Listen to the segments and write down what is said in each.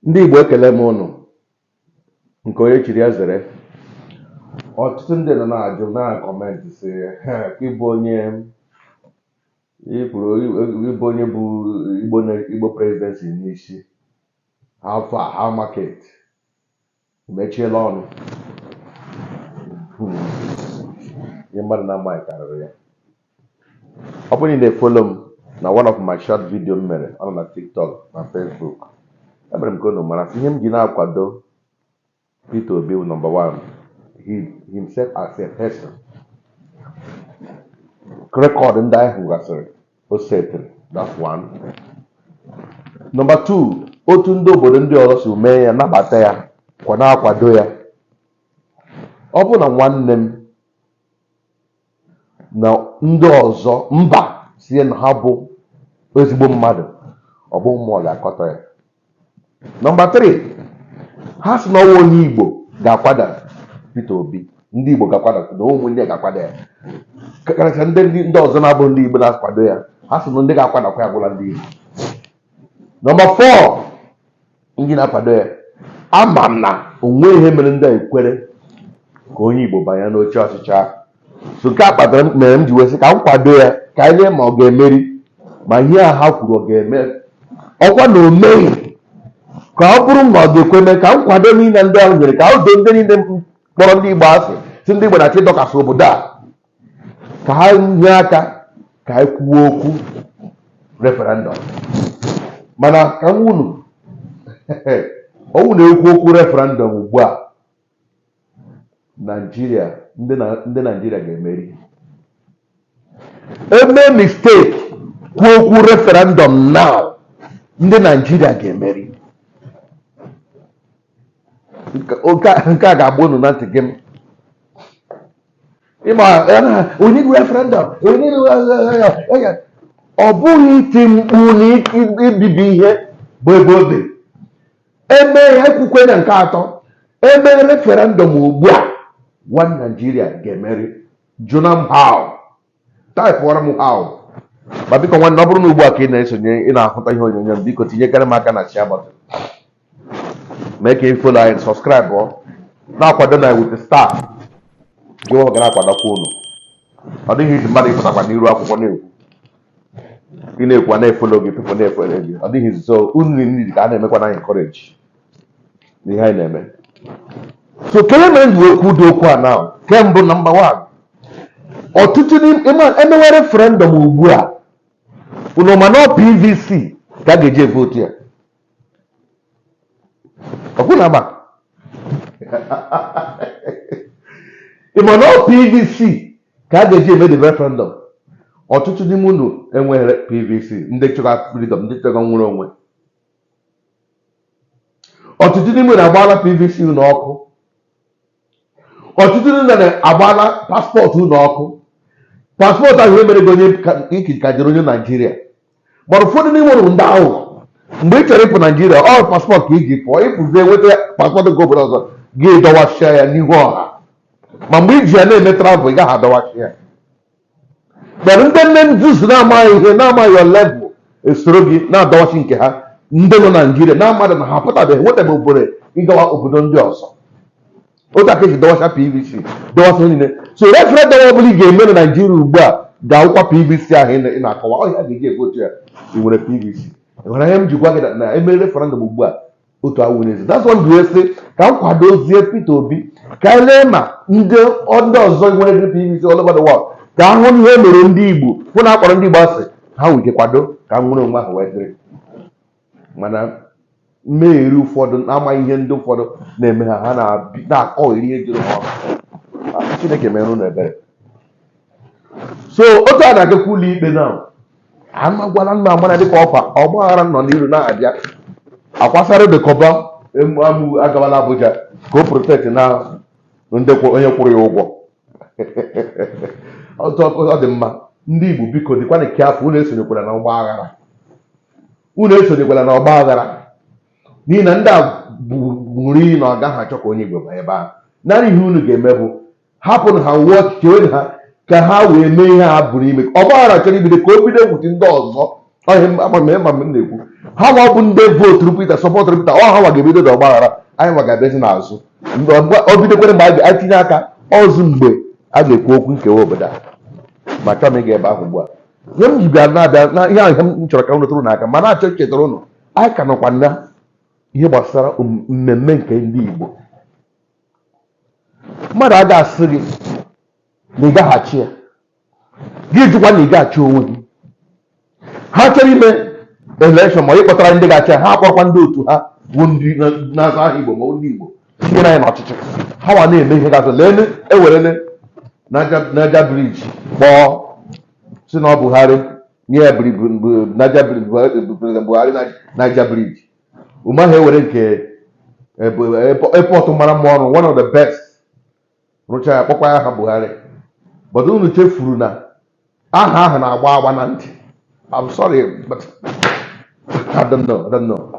Ndị Igbo, ekele m ụnụ. Nke onye chiri ya zere. Ọtụtụ ndị nọ na-ajụ na comment sị, "Ha, ịbụ onye ịkwuru, ịbụ onye bụ Igbo na Igbo presidency n'isi, how far, how market?" Mechiela ọnụ. Ihe mmadụ na-amaghị karịrị ya. Ọ bụrụ na ị na-efollow m na one of my short video m mere, ọ nọ na TikTok na Facebook, emere m ka unu mara sị ihe m ji na-akwado Peter Obi bụ, number one, he himself as a person, record ndị anyị hụgasịrị o setịrị, that's one. Number two, otu ndị obodo ndị ọzọ si mee ya, nabata ya kwa, na-akwado ya. Ọ bụ na nwanne m na ndị ọzọ mba sie na ha bụ ezigbo mmadụ, ọ bụ mmụọ ga-akọtọ ya. Number 3, ha si na ọnwa onye Igbo ga-akwada Peter Obi, ndị Igbo ga-akwada na ụmụ ndị ga-akwada ya, karịsịa ndị ọzọ na-abụ ndị Igbo na-akwado ya. Ha sị na ndị ga-akwadakwa ya gwụla ndị Igbo. Number 4, ndị na-akwado ya, ama m na onwe ihe mere ndị a ekwere ka onye Igbo banye n'oche ọchịchị ahụ. So nke a kpatara mere m ji wee sị ka m kwado ya, ka anyị lee ma ọ ga-emeri, ma ihe a ha kwuru ọ ga-eme. Ọkwa na o meghị, ka ọ bụrụ ma ọ ga-ekwe mee, ka m kwado niile ndị ahụ nyere, ka o doo ndị niile kpọrọ ndị Igbo asị, si ndị Igbo na-achọ ịdọkasị obodo a, ka ha nye aka ka anyị kwuo okwu referendum. Mana ka m unu ọnwụ na-ekwu okwu referendum ugbu a, Naijiria, ndị Naijiria ga-emeri. Eme mistake kwuo okwu referendum now, ndị Naijiria ga-emeri. Nke a ga-agba unu na ntị gị m. Ịma ya na we need referendum, we need. Ọ bụghị iti mkpu na ibibi ihe bụ ebe o dị eme ya. Ekwukwe na nke atọ, eme referendum ugbu a, one Nigeria ga-emeri. Jụna m how, typeụọrọ m how. Ma biko nwanne, ọ bụrụ na ugbu a ka ị na-esonye, ị na-ahụta ihe onyonyo m, biko tinyekere m aka na share button, mee ka ị follow anyị, subscribe, ọ na-akwado na with the star gị nwa ga na-akwadokwa unu. Ọ dịghị izi mmadụ ịpụtakwa n'iru akwụkwọ na-ekwu, ị na-ekwu, a na-efollow gị, people na-efollow gị. Ọ dịghị izi. So unu niile ka a na-emekwa na encourage n'ihe anyị na-eme. So kele mere m ji wee kwudo okwu a now. Kembụ, number one, ọtụtụ n'ime emewe referendum ugbu a, unu ma na ọ PVC ka a ga-eji evote ya. Ọkwụ na agba, ị ma na ọ PVC ka a ga-eji eme the referendum. Ọtụtụ n'ime unu enweghị PVC, ndị chọrọ freedom, ndị chọrọ nwere onwe. Ọtụtụ n'ime unu agbaala PVC unu ọkụ. Ọtụtụ n'ime unu agbaala passport unu ọkụ. Passport ahụ ihe mere gị onye iki ka jere onye Naijiria. Mana ụfọdụ n'ime unu bụ ndị aghụghọ. Mgbe ị chọrọ ịpụ Naijiria, ọ passport ka iji pụọ. Ịpụzie, nweta passport nke obodo ọzọ, gị dọwachia ya n'ihu ọha. Ma mgbe iji ya na-eme travel, ị gaghị adọwachi ya. Mana ndị nne nzuzu na-amaghị ihe, na-amaghị your level, esoro gị na-adọwachi nke ha. Ndị nọ Naijiria na-amadụ na ha apụtabeghị, nwetabeghị obodo ịgawa obodo ndị ọzọ. Otu aka esi dọwacha PVC, dọwasị ihe niile. So referendum ọ bụla ị ga-eme na Naijiria ugbu a ga-awụkwa PVC ahụ ị na-akọwa. Ọ ya ga-eji evote ya. Ị nwere PVC? Ị nwere ihe m ji gwa gị na emere referendum ugbu a, otu awụ n'ezi. That's what m ji sị ka m kwadozie Peter Obi, ka anyị lee ma ndị ọzọ nwere ndị PVC all over the world, ka ahụ ihe mere ndị Igbo hụ na akpọrọ ndị Igbo asị, ha nwere ike kwado ka m nwere onwe ahụ wee dịrị. Mana mmegheri ụfọdụ na-amaghị ihe ndị ụfọdụ na-eme ha, ha na-akọgheri ihe juru ha ọnụ. Ah, Chineke mere unu ebere. So otu a na-agakwa ụlọ ikpe na amagwala nna amara dịka ọkwa ọgbaghara nọ n'iru na-abịa. Akwasara dekọba amụ agawala Abuja ka o protect na ndị onye kwụrụ ya ụgwọ. Otu ọ dị mma, ndị Igbo, biko dịkwana ka afọ unu esonyekwala na ọgba aghara, unu esonyekwala na ọgba aghara, n'ihi na ndị a bụ ṅụrụ iyi na ọ gaghị achọ ka onye Igbo banye ebe ahụ. Naanị ihe unu ga-eme bụ hapụnụ ha wụọ chewe ha ka ha wee mee ihe ha bụrụ ime. Ọgba aghara chọrọ ibido, ka o bido ewuti ndị ọzọ ọhịa. Ama m na-ekwu Ha nwa bụ ndị voturu Peter, supportụrụ Peter, ọ ha nwa ga-ebido dị ọgbaghara. Anyị nwa ga-abịazi n'azụ mgbe ọ bidokwere, mgbe a ga-etinye aka ọzọ, mgbe a ga-ekwu okwu nkewa obodo a. Ma chọọ m ịga ebe ahụ ugbu a. Ihe m ji bịa na-abịa na ihe ahụ, ihe m chọrọ ka m rụtụrụ n'aka ma na-achọ ichetara ụnụ, anyị ka nọkwa na ihe gbasara mmemme nke ndị Igbo. Mmadụ a ga-asị gị na ị gaghachi ya, gị jụkwa na ị ga-achị onwe gị. Ha chọrọ ime election ma ịkpọtara ndị ga-achị, ha akpọrọkwa ndị otu ha bụ ndị na-azụ aha Igbo ma ọ bụ ndị Igbo tinyere anyị n'ọchịchị. Ha nwa na-eme ihe gasị. Lee, ewerele Niger Bridge kpọọ si na ọ Buhari nye ya Niger Bridge, President Buhari Niger Bridge. Ume ahụ ewere nke airport mara mma ọrụ, one of the best, rụcha ya, kpọkwa ya aha Buhari. But unu chefuru na aha ahụ na-agba agba na ntị. I'm sorry, but I don't know, I don't know.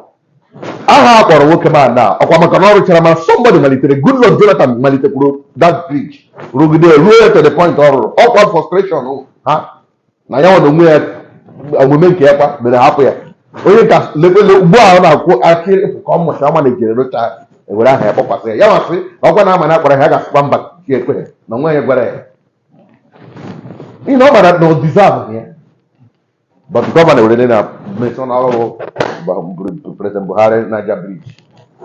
Aha a kpọrọ nwoke ma na ọkwa maka na ọ rụchara, ma somebody malitere. Goodluck Jonathan malitekwuru that bridge, rụgide ruo to the point ọ rụrụ. Ọkwa frustration ha na ya nwa na onwe ya, omume nke ya kwa mere hapụ ya. Onye ka lekwele ugbu a, ọ na-akwụ akịrị ka ọ mụcha ọma na ejere rụcha, ewere aha ya kpọkwasị ya. Ya masị na ọkwa na ama na akpọrọ ya, ga-asịkwa mba, ya ekweghị na nwa ya gwara ya n'ihi na ọ mara na ọ deserve ya. But governor were na mesọ na ọrụ President Buhari Niger Bridge.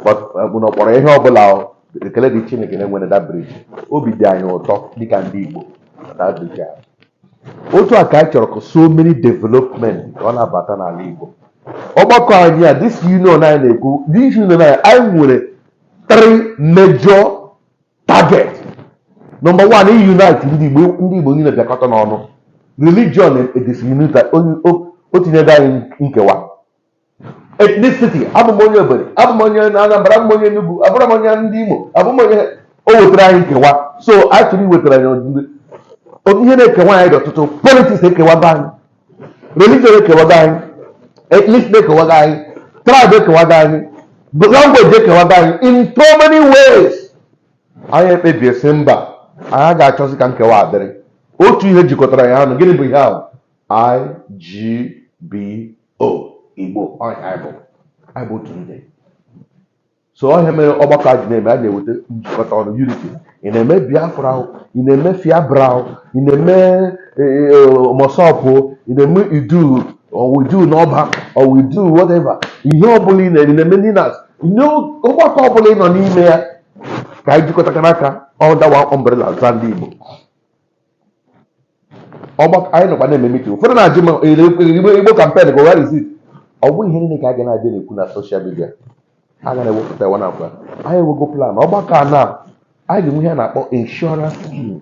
But bụ na ọ kpọrọ ihe ọbụla, ekele dị Chineke na-enwere that bridge. Obi dị anyị ụtọ dịka ndị Igbo na that bridge ahụ. Otu a ka anyị chọrọ ka so many development ka ọ na-abata n'ala Igbo. Ọgbakọ anyị a, this union anyị na-ekwu, this union anyị, anyị nwere three major target. Number one, unite ndị Igbo. Ndị Igbo niile bịakọta n'ọnụ. Religion disunite, o tinyego anyị nkewa. Ethnicity, abụ m onye Obodo, abụ m onye Anambra, abụ m onye Enugu, abụrụ m onye ndị Imo, abụ m onye o wetara anyị nkewa. So a chọrọ iwetara anyị ihe na-ekewa anyị dị ọtụtụ. Politics ekewago anyị, religion ekewago anyị, ethnicity ekewago anyị, tribe ekewago anyị, language ekewago anyị in so many ways. Anyị ekpebie sị mba, anyị ga-achọzi ka nkewa adịrị. Otu ihe jikọtara ya ọnụ. Gịnị bụ ihe ahụ? IGBO, Igbo. Ọnya anyị bụ, anyị bụ otu ndị. So ọhịa mere ọgbakọ a ji na-eme, a na-eweta njikọta ọnụ, unity. Ị na-eme Biafra o, ị na-eme Fiabra o, ị na-eme MASSOB, ị na-eme Idu or Idu n'ọba or Idu whatever, ihe ọbụla ị na-eme, ị na-eme NINAS, ọgbakọ ọbụla ị nọ n'ime ya, ka anyị jikọtakara aka under one umbrella za ndị Igbo. Ọgbakọ anyị nọkwa na-eme meeting. Ụfọdụ na-ajụ m, Igbo campaign ka where is it? Ọ bụghị ihe niile ka a ga na-abịa na-ekwu na social media. A ga na-ewepụta ya na abụọ. Anyị enwego plan. Ọgbakọ a na anyị ga-enwe ihe a na-akpọ insurance scheme,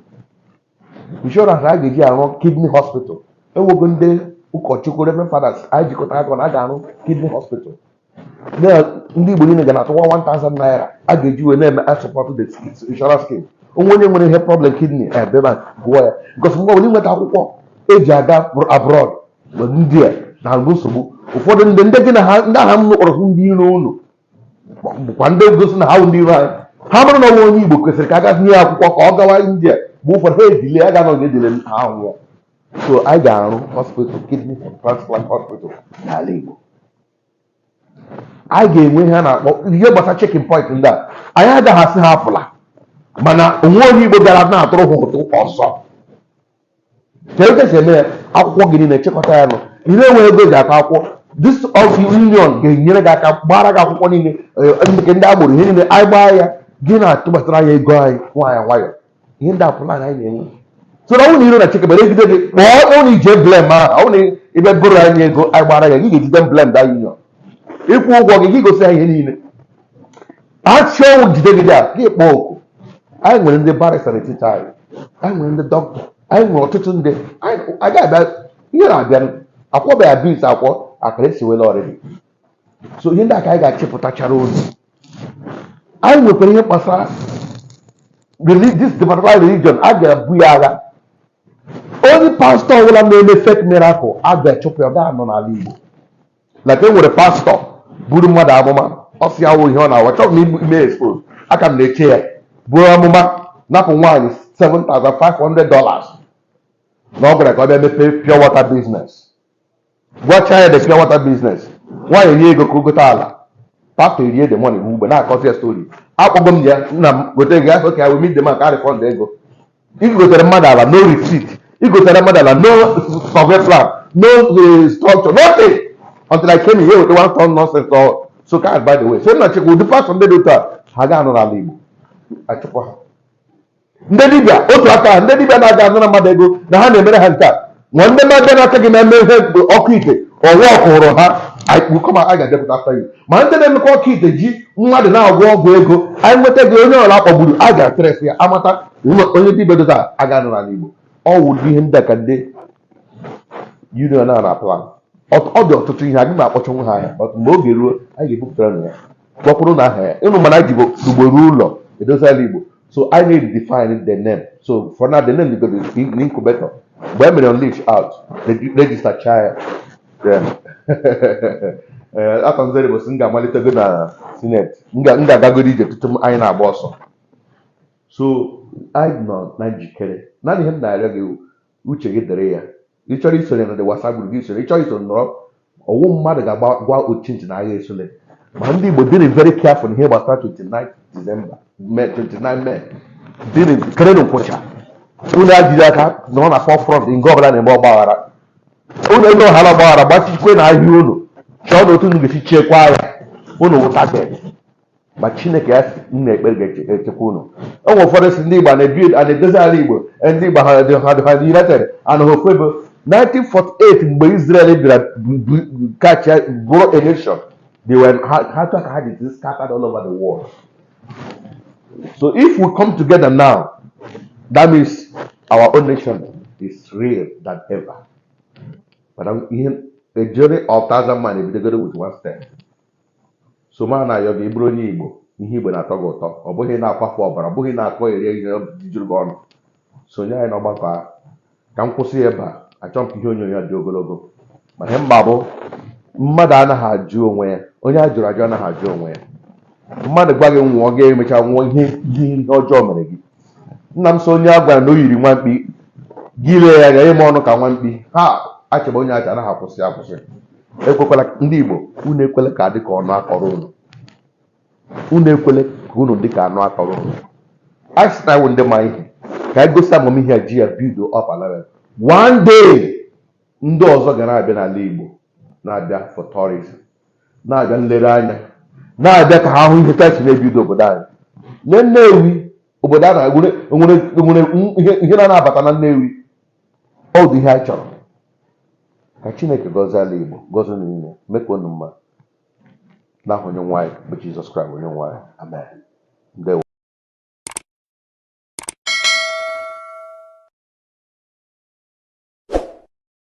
insurance a ga-eji arụ kidney hospital. Enwego ndị ụkọchukwu, reverend fathers, anyị jikọtara aka na a ga-arụ kidney hospital. Na ndị Igbo niile ga na-atụwa 1000 naira a ga-eji wee na-eme support the insurance scheme. Onwe onye nwere ihe problem kidney, ebe ma gụọ ya, because mgbe ọbụla inweta akwụkwọ eji aga abroad bụ ndị a na-alụ nsogbu. Ụfọdụ ndị gị na ha, ndị agha m kpọrọ ndị iro unu, bụkwa ndị gosi na ha bụ ndị iro anyị. Ha bụrụ na ọ bụ onye Igbo kwesịrị ka a gasị nye ya akwụkwọ ka ọ gawa India, mgbe ụfọdụ ha edile a ga-anọ ga-edile ha nwụọ. So anyị ga-arụ hospital, kidney transplant hospital n'ala Igbo. Anyị ga-enwe ihe a na-akpọ ihe gbasara checking point. Ndị a, anyị agaghị asị ha apụla, mana onwe onye Igbo bịara na-atụrụ ha ụtụ ọzọ. Ka etu esi eme ya, akwụkwọ gị niile chịkọta ya nọ, ị na-enwe ego eji akọ akwụkwọ, this union ga-enyere gị aka gbara gị akwụkwọ niile, nke ndị agboro, ihe niile anyị gbaa ya, gị na-atụbatara ya ego anyị nwayọ nwayọ. Ihe ndị a plan anyị na-enwe. So na ọ bụrụ na iro na chekebere egide gị, kpọọ ụnụ ije blame ahụ. Ọ bụrụ na ịbịa goro anyị ego, anyị gbara ya, gị ga-ejide blame that union ịkwụ ụgwọ gị, gị gosi ha ihe niile. Achị ọnwụ jide gị dị a, gị kpọọ oku. Anyị nwere ndị barrister n'etiti anyị, anyị nwere ndị dọkịta, anyị nwere ọtụtụ ndị. Anyị ga-abịa ihe na-abịa akwọbeghị bins akwọ akara esiwela ọrịrị. So ihe ndị a ka anyị ga-achịpụtachara unu. Anyị nwekwara ihe gbasara this particular religion. A ga-ebu ya agha. Onye pastọ ọbụla na-eme fake miracle, a ga-achụpụ ya, ọ ga-anọ n'ala Igbo. Like e nwere pastọ buru mmadụ amụma, ọ sị ya wụ ihe ọ na-awa chọọ m ime expose. Aka m na-eche ya buru amụma napụ nwaanyị $7500 na ọ gwara ka ọ bịa mepee pure water business. Gwacha ya the pure water business. Nwaanyị nye ego ka o gote ala, pastọ erie the money mgbe na-akọzi ya story. Akpọgo m ya, nna m gote ego ya, okay, I will meet the man ka refund ego. Igotere mmadụ ala, no receipt. Igotere mmadụ ala, no survey plan, no structure, nothing, until I came here with one ton nonsense or so. Ka by the way, so nna chekwa ụdị pastọ ndị dị otu a, ha ga-anọ n'ala Igbo, achụpụ ha. Ndị dibịa otu aka, ndị dibịa na-aga anara mmadụ ego na ha na-emere ha nke a, ma ndị mmadụ n'aka gị na-eme ihe ọkụ ite ọwa ọkụrụ ha kọma a ga-abịapụta after you. Ma ndị na-emekwa ọkụ ite ji mmadụ na-agwọ ọgwụ ego, anyị nweta gị, onye ọla akpọgburu a ga-atrace ya, amata onye dibịa dota a ga-anọ n'ala Igbo. Ọ wụ ihe ndị a ka ndị union a na plan. Ọ dị ọtụtụ ihe agaghị m akpọcha nwe ha anya, but mgbe oge ruo, anyị ga-ebupụtara na ya, kpọkwuru na aha ya ịnụ. Mana anyị ji ugboro ụlọ edozi ala Igbo, so I need to define the name. So for now, the name go the incubator. Mgbe e mere unleash out, register cha ya, then Arthur Nzeribe sị m ga-amalitego na senate, m ga-agagoro ije tutu anyị na-agba ọsọ. So anyị nọ na njikere. Naanị ihe m na-arịọ gị wụ, uche gị dịrị ya. Ị chọrọ isonye na the WhatsApp group gị, soro. Ị chọrọ iso nọrọ, ọwụ mmadụ ga-agba gwa ochinchi na agha esole. Ma ndị Igbo dịrị very careful ihe gbasara 29 December, May 29, May. Dịrị kerenụ nkwụcha unu, ajiri aka nọ na forefront nke ọbụla na-eme ọgbaghara. Unu eme ọhala ọgbaghara, gbachikwe na ahịa unu, chọọ na otu unu ga-esi chekwaa ya. Unu wụ target, ma Chineke ya si m na-ekpere ga-echekwa unu. E nwere ụfọdụ si ndị Igbo a na-ebi a na-edozi ala Igbo, ndị Igbo ha dị ha dị united and ha ofu ebe. 1948, mgbe Israel bịara kachia bụrụ a nation, they were ha ka ha dị scattered all over the world. So if we come together now, that means our own nation is real than ever. But ihe a journey of thousand man ebidogoro with one step. So ma na-ayọ gị, ịbụrụ onye Igbo, ihe Igbo na-atọ gị ụtọ, ọ bụghị na-akwafu ọbara, ọ bụghị na-akọ eri ihe juru gị ọnụ, sonye anyị n'ọgbakọ a. Ka m kwụsị ebe a. Achọghị m ka ihe onyonyo a dị ogologo, ma ihe mba bụ mmadụ anaghị ajụ onwe ya. Onye a jụrụ ajụ anaghị ajụ onwe ya. Mmadụ gwa gị nwụọ, ga-emecha nwụọ. Ihe ọjọọ mere gị, nna m, so onye a gwara na o yiri nwa mkpi gị, lee ya anya, ime ọnụ ka nwa mkpi ha achọba onye acha anaghị akwụsị akwụsị. Ekwekwala, ndị Igbo, unu ekwele ka adị ka ọnụ akọrọ unu. Unu ekwele ka unu dị ka anụ akọrọ unu. A sị na anyị wụ ndị ma ihe, ka anyị gosi amamihe a, ji ya build up ala. One day, ndị ọzọ ga na-abịa n'ala Igbo, na-abịa for tourism, na-abịa nlereanya, na-abịa ka ha hụ ihe ka si na-ebido obodo anyị. Lee Nnewi, obodo a na-nwere nwere ihe na-anabata na Nnewi. Ọ dị ihe anyị chọrọ. Ka Chineke gọzie ala Igbo, gọzie unu niile, mee ka unu mma n'aha onye nwe anyị bụ Jizọs Kraịst, onye nwe anyị. Amen. Ndewo.